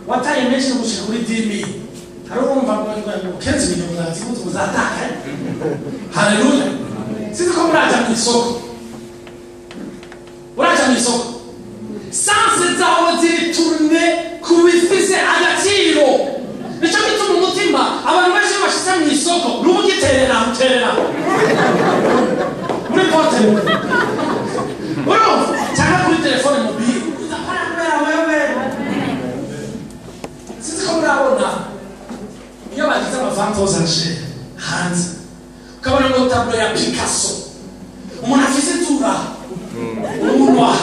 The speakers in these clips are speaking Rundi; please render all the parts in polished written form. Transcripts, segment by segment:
Wataye menshi gushika kuri 10,000. Hari urumva ngo kenzi miliyoni zikuze uzataka. Haleluya. Sinzi ko muraja mu isoko. Uraja mu isoko. Sens zawe ziri tourne ku bifise agaciro. Nico gituma umutima abantu benshi bashitse mu isoko n'ubugiterera uterera. Muri porte. Urumva cyangwa kuri telefone mobile. Uzakora kubera wewe. Sinzi ko murabona iyo bagize amavente aux enchères hanze ukabona ngo tableau ya Picasso umuntu afise itura umunwa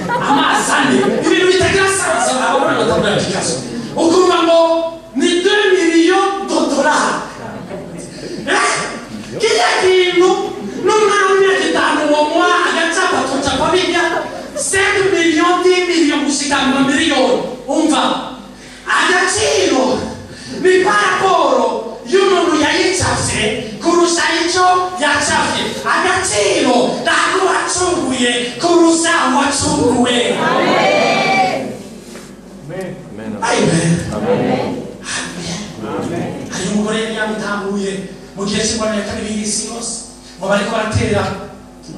amaso ane ibintu bitagira sens ababona ngo tableau ya Picasso ukumva ngo ni 2 millions de dollars. Kiriya kintu n'umwana w'imyaka 5 uwo mwa agacapa tucapa bijya 5 millions 10 millions gushika mu miliyoni. Umva agaciro ni paraporo y'umuntu yayicafye kurusha icyo yacafye. Agaciro ntabwo wacunguye kurusha uwacunguwe. Amen. Amen. Hari umugore yari yabitanguye mu gihe cy'ingwano ya kabiri y'isi yose ngo bariko baratera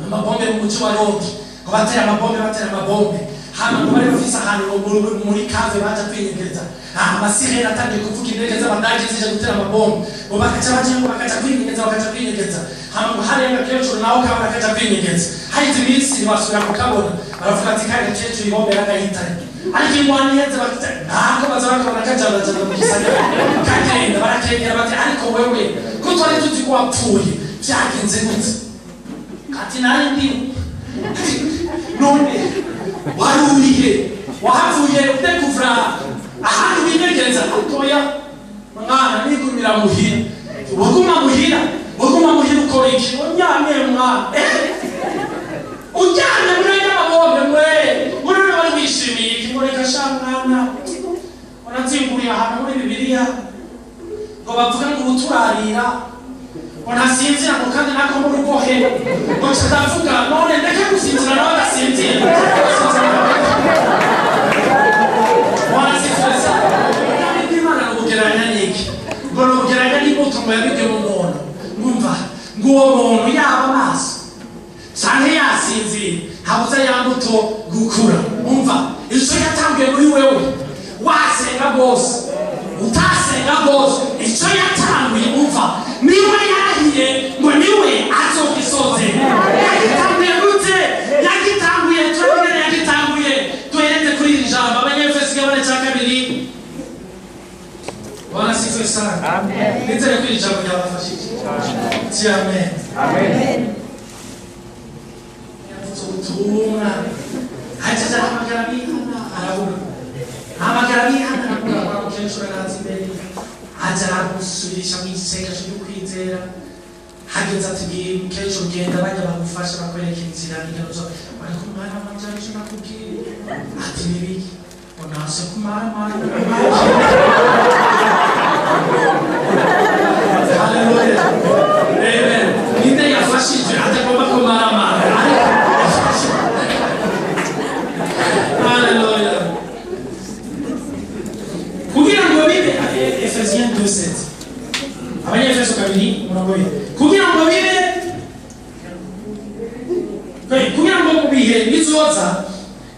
amabombe mu muji wa Londres, ngo batera amabombe batera amabombe hama ngo bari bafise ahantu muri cave baja kwinyegeza. Amasirene atangiye kuvuga indege z'abadage zije gutera amabombe ngo bakaca baje ngo bakaca kwinyegeza bakaca kwinyegeza. Hama ngo hariya agakecuru nawe kabona akaja kwinyegeza. Haheze iminsi basubira kukabona baravuga ati kariya gakecuru ibombe yaragahitanye. Ariko ingwano iheze bakaca ntako baza bakabona kajanajana mu gisagara kagenda barakengera bati ariko wewe ko twari tuzi ko wapfuye vyagenze gute? Ati nari ndiwe. None wari urihe? Wahavuye udekuvura ahantu winyegeza? Oya mwana nigumira muhira. Waguma muhira? Waguma muhira ukora iki? Uryamye mwana. Uryamye muri y'amabombe mwe. Muri wari wishimiye iki? Mureka sha mwana. Uranzinguriye ahantu muri Bibiliya ngo bavuga ngo ubuturarira ngo ntasinzira ngo kandi nako mu rugohe ngo ndavuga none ndeke gusinzira nawe agasinzira. Wanasifuza kandi Imana nugereranya n'iki? Ngo nugereranya n'imbuto ngo yabibwe mu muntu. Ngumva ngo uwo muntu yaba amaso canke yasinzira habuze ya mbuto gukura. Umva ico yatanguye muri wewe wasenga rwose utasenga rwose ico yatanguye umva niwe yarahiye ngo niwe azogisozera. Yagitanguye gute? Yagitanguye turabona yagitanguye. Duhereze kuri iri jambo Abanyefeso igabane ca 2. Bwana asifiwe sana. Amen. Nizere ko iri jambo ryabafashije. Ti amen. Amen. Yavuze ubutumwa ajaza ahamagara abihana arabura. Ahamagara abihana arabura. Wa mukecuru araza imbere aja aramusubirisha mu isengesho ry'ukwizera. Hageze ati mukecuru genda bajya bagufasha bakwereka inzira n'ingano. Ariko umwana wanje ariko nakubwiye ati nibiki onase kumara. Haleluya. Amen. Ninde yafashije atagomba kumaramara. Haleluya. Kugira ngo bibe Efesiens 2:7. Abanyefeso 2 umurongo w'ibiri. Kugira ngo bibe kugira ngo mu bihe bizoza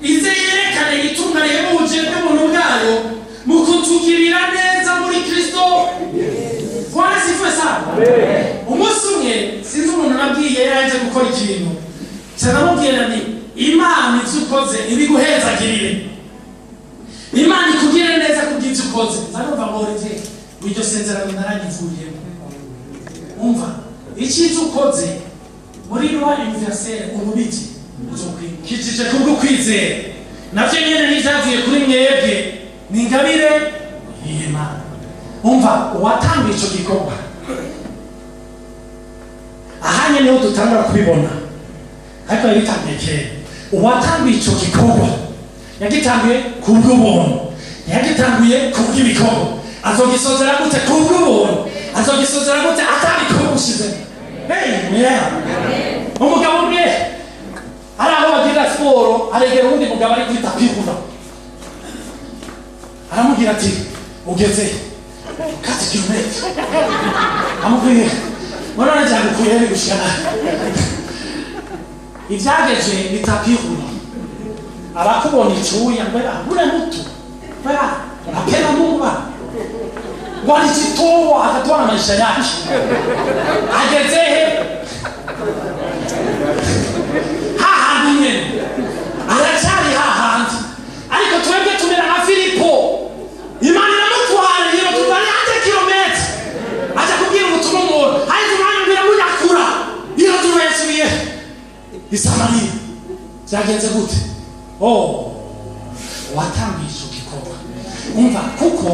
ize yerekane itunga rihebuje ry'ubuntu bwayo mu kutugirira neza muri Kristo. Bwana asifiwe sana. Umunsi umwe sinzi umuntu nabwiye yari aje gukora ikintu cyane nti Imana ivyo ukoze ibiguhezagirire. Imana ikugirire neza kubw'ivyo ukoze. Nzanumva ngo Olivier iryo sezerano naragivuyemo. Umva icyiza ukoze muri loi universelle ububiki uzokwikijije kubwo kwizera navyo nyene ntivyavuye kuri mwebwe ni ingabire y'Imana. Umva uwatanguye ico gikorwa ahanye niho dutangura kubibona ariko yabitanguye kera. Uwatanguye ico gikorwa yagitanguye kubw'ubuntu, yagitanguye kubw'ibikorwa. Azogisozera gute kubw'ubuntu? Azogisozera gute atabikorwa ushize? Amen. Umugabo umwe ari aho bagira siporo aregera uwundi mugabo ari kuri tapi roulant. Aramubwira ati ugeze 4 kilometri. Amubwiye ngo none byagukuye he gushikana ibyageje bitapihura abakubona icuya ngo ure mutu bara apena Mungu walijitoa akatoa na maisha yake ageze he hahandi nyene aracyari hahandi ariko twebwe tumera nka Filipo. Imana iramutwara iyo tuvanye hanze kilometri aja kubwira ubutumwa umuntu ariko umwanya mbere muyakura iyo tubesubiye i Samariya. Byagenze gute? Oh, watangiye ico gikorwa umva kuko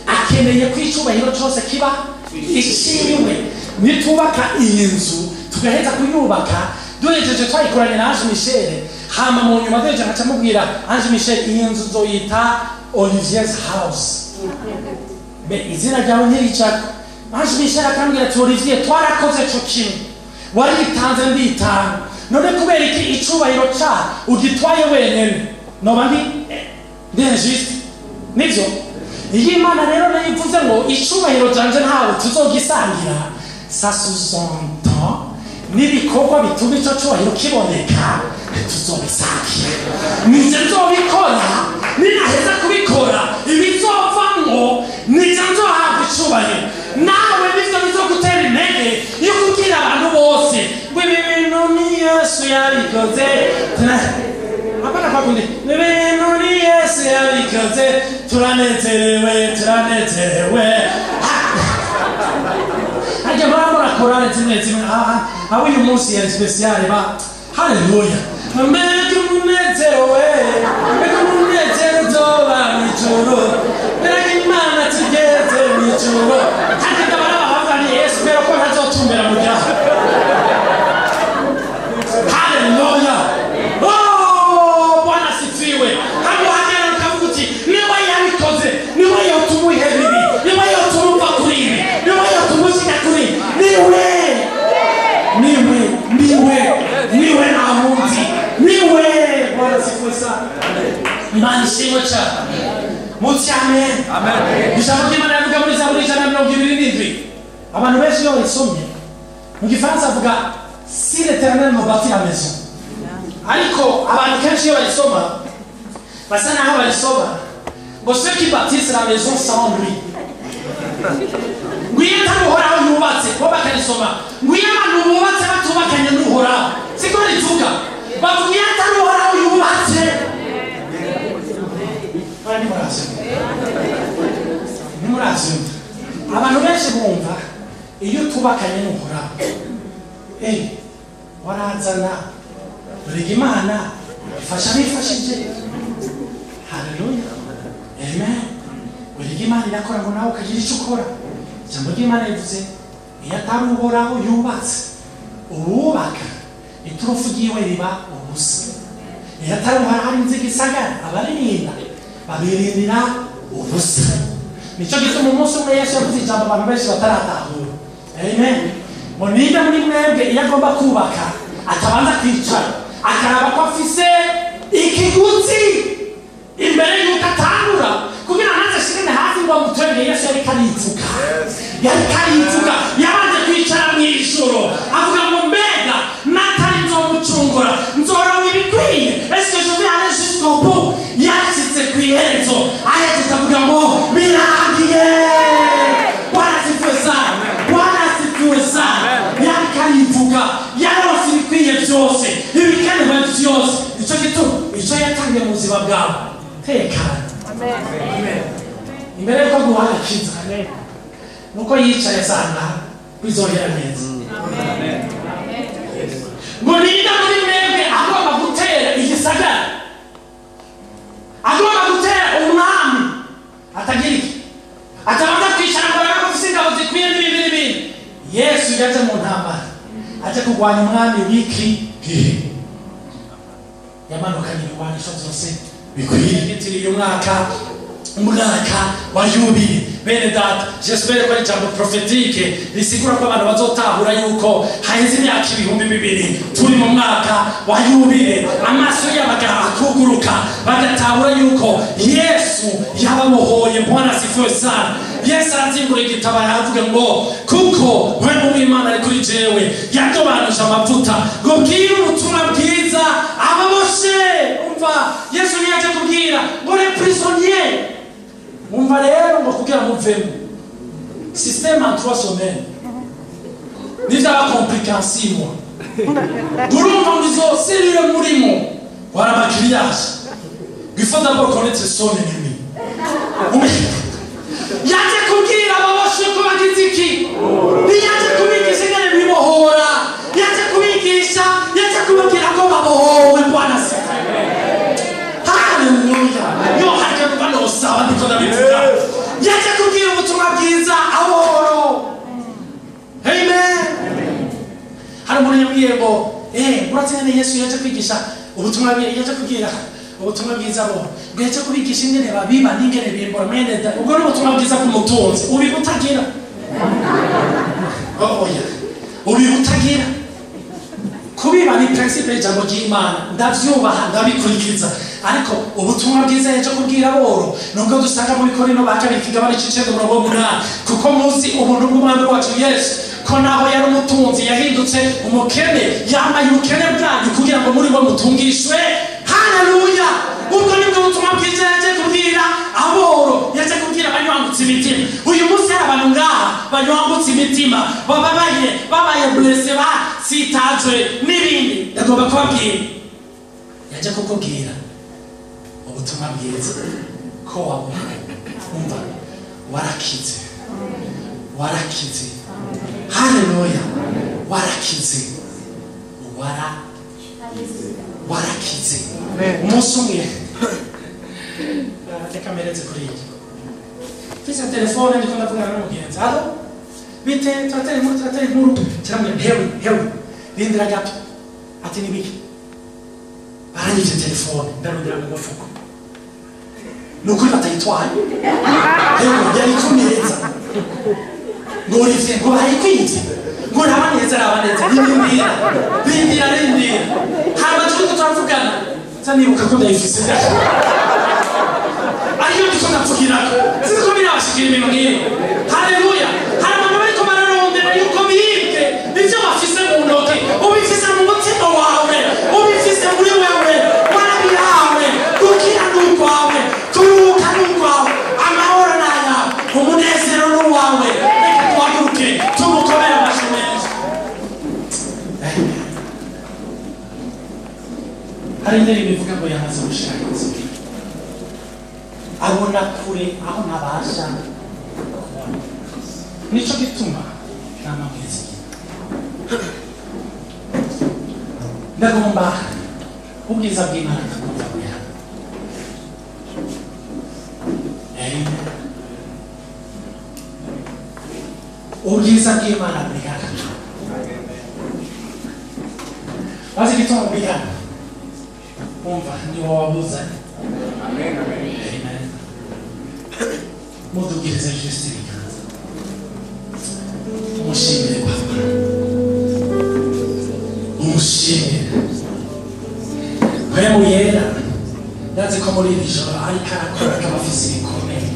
akeneye ko icubahiro cyose kiba ishimiwe. Nitubaka iyi nzu tugaheza kuyubaka duhejeje twayikoranye na Ange Michel, hama mu nyuma duhejeje nkaca mubwira Ange Michel iyi nzu nzoyita Olivier's House, be izina ryawe ntiricako. Ange Michel akambwira ati Olivier twarakoze co kimwe, waritanze nditanga, none kubera iki icubahiro ca ugitwaye wenyene? Noba ndi injuste nivyo? Iyo Imana rero nayo ivuze ngo icubahiro canje ntawe tuzogisangira, ça sous-entend n'ibikorwa bituma ico cubahiro kiboneka tuzobisangira. Nije nzobikora, ninaheza kubikora ibizovamwo nije nzohabwa icubahiro. Nawe nivyo bizogutera intege yo kubwira abantu bose ngo ibi bintu ni Yesu yabikoze. Hapana kwa kundi ibintu ni Yesu yabikoze, turanezerewe turanezerewe. Harya murabona korale zimwe zimwe abo uyu munsi yari speciale ba haleluya mbega umunezero we, mbega umunezero uzoba mw'ijuru, mbega Imana tugeze mw'ijuru. Harya ndabona bavuga ni Yesu kubera ko ntazotumbera mu byaha. Haleluya. Oh, Bwana asifiwe. Hamuhagera ukavuga uti niwe yabikoze, niwe yotuma uheba ibi, niwe yotuma uva kuri ibi, niwe yotuma ushika kuri ibi, niwe niwe niwe niwe nta wundi niwe. Bwana asifiwe sana. Imana ishimwe cyane. Muti amen. Ijambo ry'Imana rivuga muri Zaburi 127. Abantu benshi iyo barisomye mu Gifaransa bavuga si l'Éternel me bâtit la maison. Ariko abantu kenshi iyo barisoma basa naho barisoma ngo ceux qui bâtissent la maison sans lui, ngwiyo atari Uhoraho yubatse, bo bakarisoma ngwiyo abantu bubatse batubakanye n'Uhoraho, siko rivuga, bavuga iyo atari Uhoraho yubatse. Ntimurabyumva. Abantu benshi bumva iyo utubakanye n'Uhoraho warazana urega Imana ifasha bifashije. Haleluya, amen. Urega Imana irakora ngo nawe ukagira icyo ukora. Ijambo ry'Imana rivuze iyo atari Uhoraho yubatse, uwubaka iturufu ryiwe riba ubusa. Iyo atari Uhoraho arinze igisagara, abaririnda babirindira ubusa. Nicyo gituma umunsi umwe Yesu yavuze ijambo abantu benshi bataratahura. Amen. Ngo ninde muri mwebwe iyo agomba kubaka atabanza kwicara akaraba ko afise ikiguzi imbere y'uko atangura kugira ntaze ashirane hafi ngo amutwenge. Yesu yariko arivuga, yariko arivuga, yabanje kwicara mw'ijoro avuga ngo mbega natari nzomucungura nzoroba ibikwiye, est-ce que je vais aller jusqu'au bout? Yarashitse kw'iherezo ahejeje avuga ngo birangiye. Bwana asifiwe sana, Bwana asifiwe sana. Yariko arivuga, yaronse ibikwiye byose, ibikenewe byose. Ico gituma ico yatangiye mu buzima bwawe tekana. Imbere yuko aguha agakiza nuko yicaye asanga bizohera neza. Ngo ninde muri mwebwe agomba gutera igisagara, agomba gutera umwami atagira iki, atabanza kwicara ngo arabe ko afise ingabo zikwiye n'ibindi n'ibindi. Yesu yaje mu ntambara aje kurwanya umwami w'iki gihe, yamanukanye ibigwanisho byose bikwiye. Yitiriye umwaka wa yubile. Bene data, j'espère ko ari ijambo prophétique risigura ko abantu bazotahura yuko haheze imyaka 2000 turi mu mwaka wa yubile. Amaso y'abagabo akuguruka, Bagatahura yuko Yesu yababohoye. Bwana asifiwe sana. Yesu arazingura igitabo aravuga ngo kuko mpwemu w'Imana ari kuri jewe, yadobanuje amavuta ngo bwire ubutumwa bwiza ababoshe. Umva, Yesu ntiyaje kubwira ngo les prisonniers. Umva rero, ngo kugira muvemo système en 3 semaines, nivyaba compliqué en 6 mois. Urumva ngo izo cellule murimo wari amakiriyaje. Il faut d'abord connaître son ennemi. Yaje kubwira ababoshe ko bagize iki? Ntiyaje kubigisha ingene bibohora, yaje kubigisha, yaje kubabwira ko babohowe. Bwana asifiwe, haleluya. Yo, harya numva nosaba ndiko ndabivuga. Yaje kubwira ubutumwa bwiza aboro. Amen. Hari umuntu yambwiye ngo uratse nyene Yesu yaje kwigisha ubutumwa bwiza, yaje kubwira ubutumwa bwiza bo ngo yaje kubigisha ingene babiba n'ingene bimbura. Mwene da, ubwo ni ubutumwa bwiza bw'umutunzi. Ubiba utagira. Oh oya, ubiba utagira. Kubiba ni principe y'ijambo ry'Imana, ndavyubaha, ndabikurikiza, ariko ubutumwa bwiza yaje kubwira boro nubwo dusanga muri Korinto ba kabiri ikigabane c'icenda umurongo w'umunani: kuko muzi ubuntu bw'Umwami wacu Yesu, ko naho yari umutunzi yahindutse umukene, yambaye ubukene bwanyu kugira ngo muri bo mutungishwe. Haleluya. Ubwo nibwo butumwa bwiza yaje kubwira aboro, yaje kubwira abanywangutse imitima. Uyu munsi hari abantu ngaha banywangutse imitima, bababaye, babaye blessés, basitajwe n'ibindi. Ndagomba kubabwira, yaje kukubwira ubutumwa bwiza ko wabohowe. Umva, warakize, warakize. Haleluya, warakize, warakize. Umunsi umwe, reka mpereze kuri iyi, mfise telefone, ndiko ndavugana n'umugenzi: "Allô, bite? Turatera inkuru, turatera inkuru." Kiramubwira: "Hewe, hewe, rindira gato." Ati: "Nibiki?" "Baranyivye telefone." Ndarondera mu mufuko, ni ukuri batayitwaye. Hewe, yari ku meza. Ngo Olivier, ngo bayikwivye. Ngo raba neza, raba neza, rindira, rindira, rindira. Hama turiko turavugana, nza nibuka ko ndayifise, ariyo ndiko ndavugirako. Sinzi ko birabashikira ibintu nk'ibi. Haleluya. Hari abantu bariko bararondera yuko bibwe ivyo bafise mu ntoki. Ubifise mu mutima wawe, ubifise muri wewe, warabihawe. Gukira ni ukwawe, kuruhuka ni ukwawe, amahoro ni ayawe, umunezero ni uwawe. Reka duhaguruke tumukomere amashyi menshi. Hari indirimbo ivuga ngo yamaze gushira inzira, abona kure aho ntabasha kubona. Nico gituma namamwizigira. Ndagomba ubwiza bw'Imana, ndagomba buri hano. Amen. Ubwiza bw'Imana buri hano. Bazi igituma buri hano? Umva, ni wowe wabuzanye. Amen. Amen. Mudugirize juste ibiganza, umushimire Papa, umushimire Mpwemu Yera. Ndazi ko muri iri joro ariko arakora ko abafise ibikomere,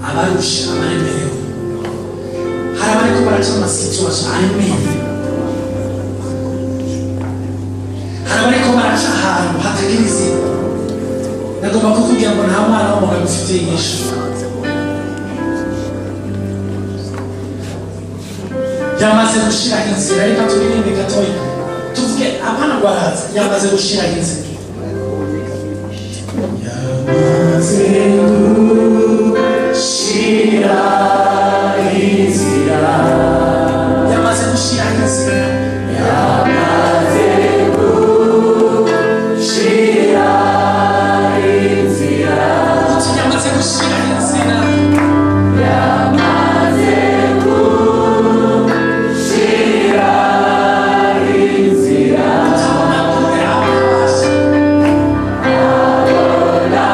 abarusha, abaremerewe. Hari abariko baraca ama situations aremereye, hari abariko baraca ahantu hatagira izina. Ndagomba kukubwira ngo nta mwana w'umugabo ufitiye inyishu. Yamaze gushiraho inzira. Reka turirimbe gatoya, tuvuge apana ngo araza. Yamaze gushiraho inzira, yamaze gushira inzira, yamaze gushiraho inzira. Yamaze gushira inzira. Uti yamaze gushiraho inzira. Yamaze gushira inzira. Utabona kure aho ntabasha. Abona.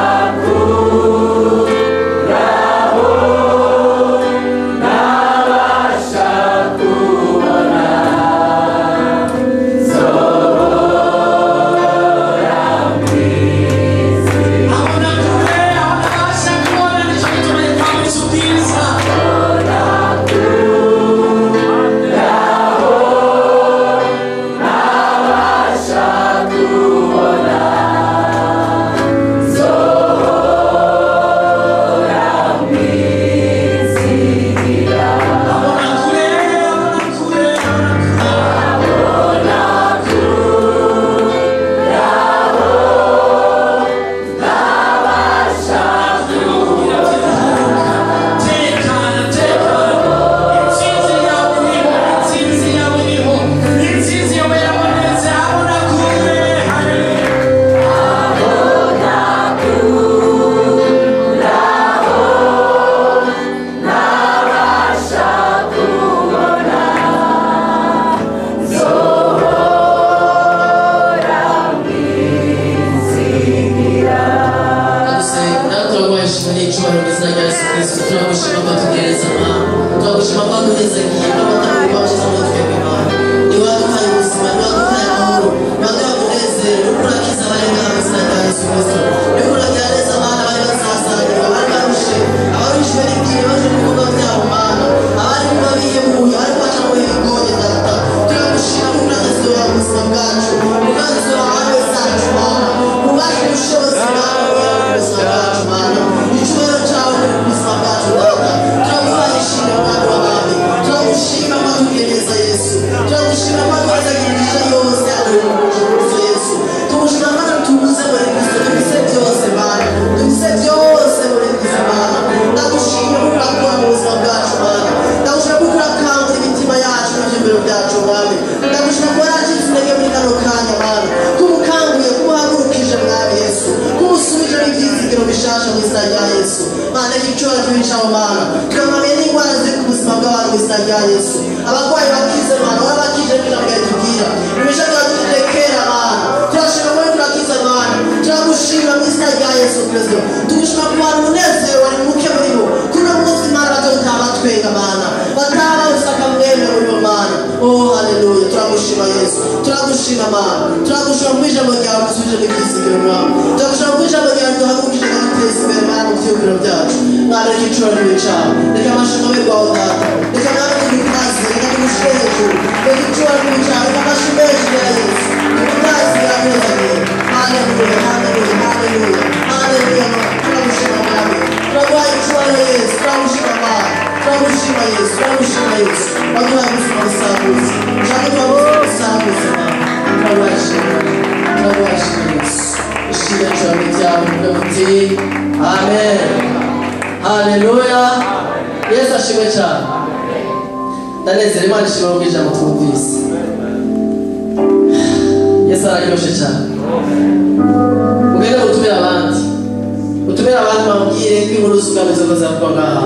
bushasha mu izina rya Yesu. Mana, reka icubahiro kibe icawe Mana. Turamamiye n'ingwara ziri ku buzima bw'abantu mu izina rya Yesu. Abarwayi bakize Mana, warabakije n'ijambo ryawe tubwira. Ibishaka wadukije kera Mana. Turashima muri turakiza Mana. Turagushima mu izina rya Yesu Kristo. Tugushima ku bantu umunezero wari muke muri bo. Kuno munsi Mana bazotaha batwenga Mana. Bataha bawusaka mwemwe muri bo Mana. Oh haleluya, turagushima Yesu. Turagushima Mana. Turagushima mu ijambo ryawe dusubije n'ibyizigiro Mwami. Turagushima mu ijambo ryawe duhagurukije duteza imbere Mana mu vyiyumviro byacu. Mana, reka icubahiro kibe icawe. Reka amashimwe abe kwawe Data. Reka Mwami tugukaze, reka tugushire hejuru. Reka icubahiro kibe icawe. Reka amashimwe hejuru ya Yesu. Tugukaze yakwezaniye. Haleluya, haleluya, haleluya. Haleluya, Mana. Turagushima Mwami. Turaguha icubahiro Yesu. Turagushima Mana. Turagushima Yesu. Turagushima Yesu. Waduhaye ubuzima busagutse. Ushaka tuba ubuzima busagutse Mana. Turagushima. Turagushima Yesu. Ishimwe cyane ryawe muvuge muti amen. Haleluya. Yesu ashimwe cyane. Ndanezera Imana ishimwe mu ijambo twumvise. Yesu araryoshe cyane. Mugende mutumire abandi. Mutumire abandi bamubwire ko inkuru z'ubwami zose zavugwa ngaha.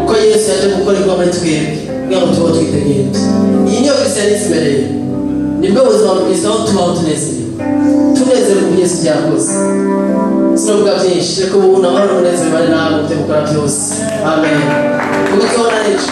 Ko Yesu yaje gukora ibikorwa muri twebwe kugira ngo tubeho twitegereze. Iyi niyo Christianisme rero. Nibwo buzima bwiza aho tubaho tunezerewe. Tunezerewe ku Yesu byakoze. Sinavuga byinshi, reka ubu amahoro n'umunezero bari namwe mu byo mukora byose. Amen. Ubwo tubona ejo.